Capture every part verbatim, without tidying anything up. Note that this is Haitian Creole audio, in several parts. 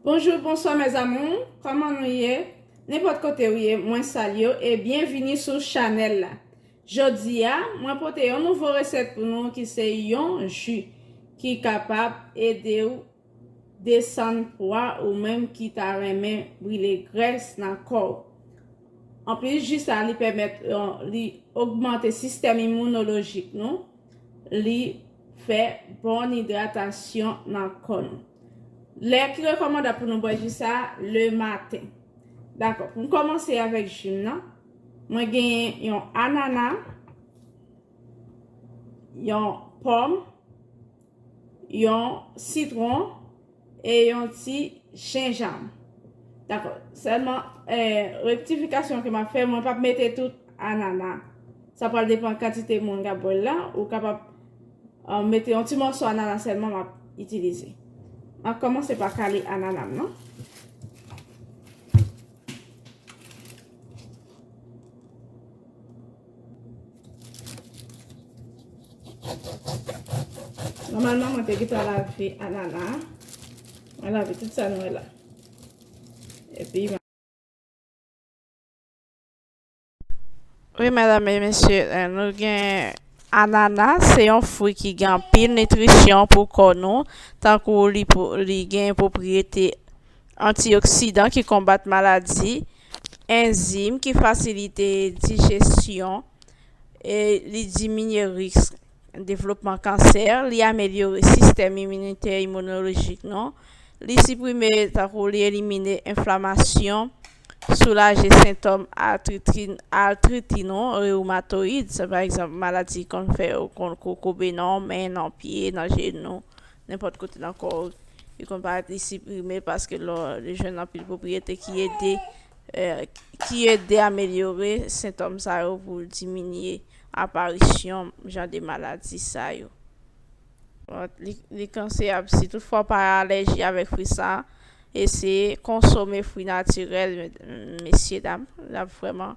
Bonjou, bonswa mes amours, kòman nou ye? Nenpòt kote ou ye, mwen salye w e byenvini sou chanèl la. Jodi a, mwen pote yon nouvo resèt pou nou ki se yon ji ki kapab ede w desann pwa ou menm ki ta renmen brile grès nan kò w. Anplis, ji sa li pèmèt, euh, li ogmante sistèm iminolojik nou, li fè bon idratasyon nan kò nou. Lè ki rekòmandab pou nou bwè ji sa, le maten. Dakò, pou m kòmanse avèk ji m nan, mwen genyen yon anana, yon pòm, yon sitwon e yon ti jenjanm. Dakò, sèlman, eh, rektifikasyon ke m ap fè, mwen p ap mete tout anana. Sa pral depann kantite moun k ap bwè l la, ou kapab, eh, mete yon ti mòso anana sèlman m ap itilize. M ap kòmanse pa kale anana m nan. Nòmalman, mwen te gentan lave anana. Mwen lave tout sa nou wè la. Epi, wi, medam e mesye, eh, nou gen anana, se yon fwi ki gen anpil nitrisyon pou kò nou, tankou li, pou, li gen pwopriyete antioksidan ki konbat maladi, enzim ki fasilite dijesyon, e li diminye risk devlopman kansè, li amelyore sistèm iminitè, iminolojik nou, li siprime, tankou li elimine enflamasyon, soulaje sentòm atriti, atriti nou, rewmatoyid, sa pa egzanp maladi ki konn fè ou konn kokobe nan men, nan pye, nan jenou, nenpòt kote nan kò w, li konn parèt li siprime paske lò, li jwenn anpil pwopriyete ki ede, eh, ki ede amelyore sentòm sa yo pou diminye aparisyon jan de maladi sa yo. Bon, li, li konseyab si toutfwa w pa alèji avèk fwi sa, eseye konsome fwi natirèl, me-, mesye dam, l ap vrèman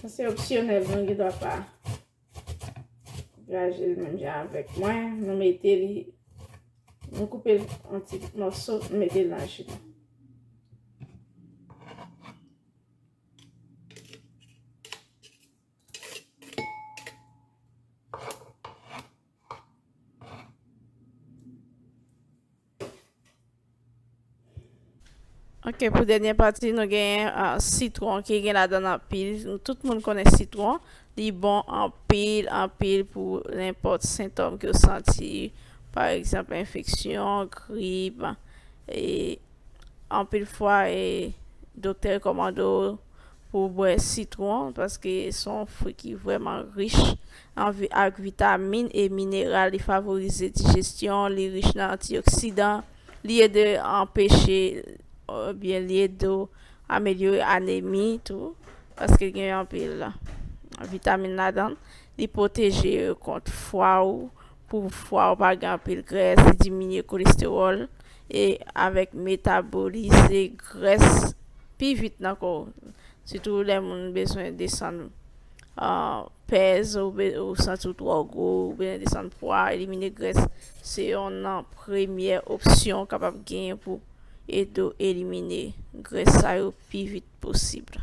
Sa se opsyonèl, nou gen dwa pa graje l menm jan avèk mwen. Nou mete li, nou koupe l an ti mòso, nou mete l nan ji nou. Ok, pou dènye pati, nou gen, ah, sitwon ki gen ladan l anpil. Tout moun konnen sitwon. Li bon anpil, anpil pou nenpòt sentòm ke w santi. Pa egzanp, enfeksyon, grip. E anpil fwa, e, doktè rekòmande w pou w bwè sitwon, paske se yon fwi ki vrèman rich an vi-, ak vitamin e mineral. Li favorize dijesyon, li rich nan antioksidan, li ede anpeche, oubyen li ede w amelyore anemi tou, paske gen anpil vitamin ladan l. Li pwoteje kont fwa w, pou fwa w pa gen anpil grès, li diminye kolestewòl, e avèk metabolize grès pi vit nan kò w. Sitou lè moun bezwen desann, ah, pèz, ou be-, ou santi w twò gwo, ou bezwen desann pwa, elimine grès, se youn nan premyè opsyon w kapab genyen pou ede w elimine grès sa yo pi vit posib.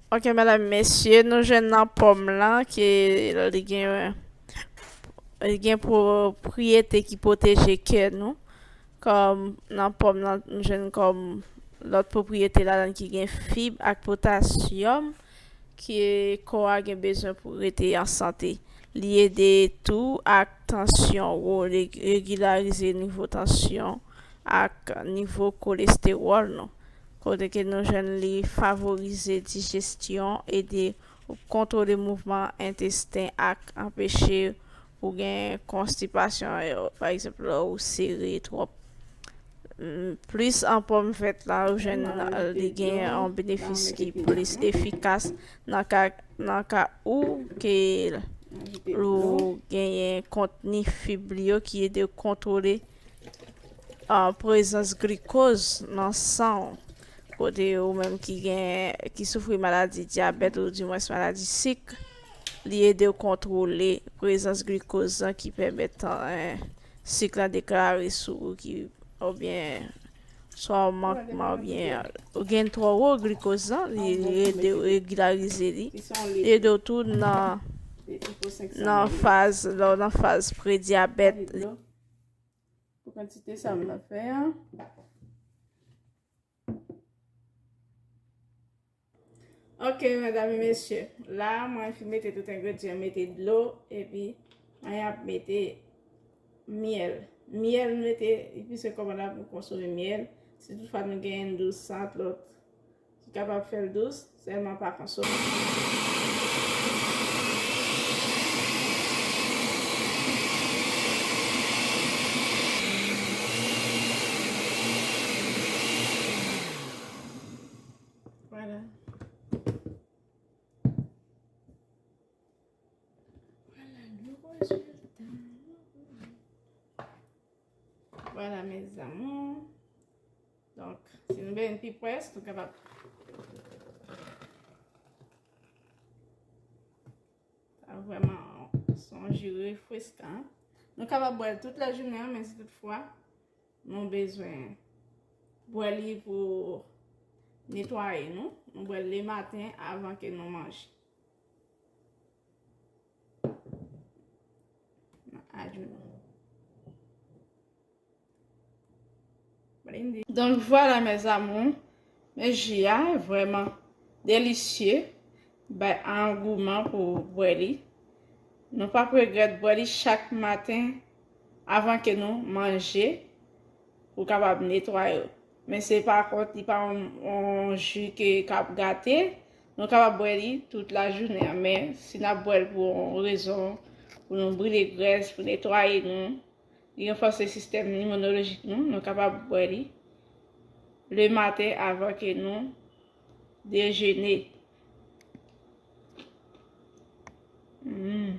Ok, medam, mesye, nou jwenn nan pòm lan ke li gen, li gen pwopriyete ki pwoteje kè nou. Kòm nan pòm lan, nou jwenn kòm lòt pwopriyete ladan ki gen fib ak potasyòm ke kò a gen bezwen pou rete an sante. Li ede tou ak tansyon wo, li regilarize nivo tansyon ak nivo kolestewòl nou. Kote ke nou jwenn li favorize dijesyon, ede kontwole mouvman entesten ak anpeche ou gen konstipasyon, e, pa egzanp, lè ou sere twòp. Mm, plis an pòm vèt la, ou jwenn, e, li gen yon benefis ki plis efikas nan ka, nan ka ou ke ou genyen kontni fib li yo ki ede kontwole, a, prezans glikoz nan san w. Kote ou menm ki gen, ki soufri maladi dyabèt oudimwens maladi sik, li ede w kontwole prezans glikoz lan ki pèmèt, e, sik lan deklare sou ou ki, oubyen swa w mankman oubyen ou gen twò wo glikoz lan, li, li ede w regilarize li. Li ede w tou nan, nan faz, lè w nan faz predyabèt. Pou kantite sa m nan fè a. Ok, medam e mesye, la mwen fin mete tout engredyan, mete dlo, epi mwen ap mete myèl. Myèl, nou mete, epi se kòmanda pou konsome myèl. Si toutfwa nou genyen dous, sant lòt ki kapab fè l dous, sèlman pa konsome. Vwala. Vwala, nou rezilta. Vwala, mes amours. Donk, si nou bezwen pi près, nou kapab. Sa vrèman se yon ji refreskan. Nou kapab bwè l tout lajounen an, men si toutfwa nou bezwen bwè li pou netwaye nou, nou bwè l lematen avan ke nou manje. Nan ajounen. Donk, vwala, mes amours. Men ji a vrèman delisye, bay an gouman pou bwè li. Nou p ap regrèt bwè li chak maten avan ke nou manje, pou kapab netwaye Men se pa kont, li pa yon, yon ji ke k ap gate. Nou kapab bwè li tout lajounen an, men si n ap bwè l pou yon rezon, pou nou brile grès, pou netwaye nou, li ranfòse sistèm imonolojik nou, nou kapab bwè li le maten avan ke nou dejene. Mm.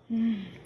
Mm.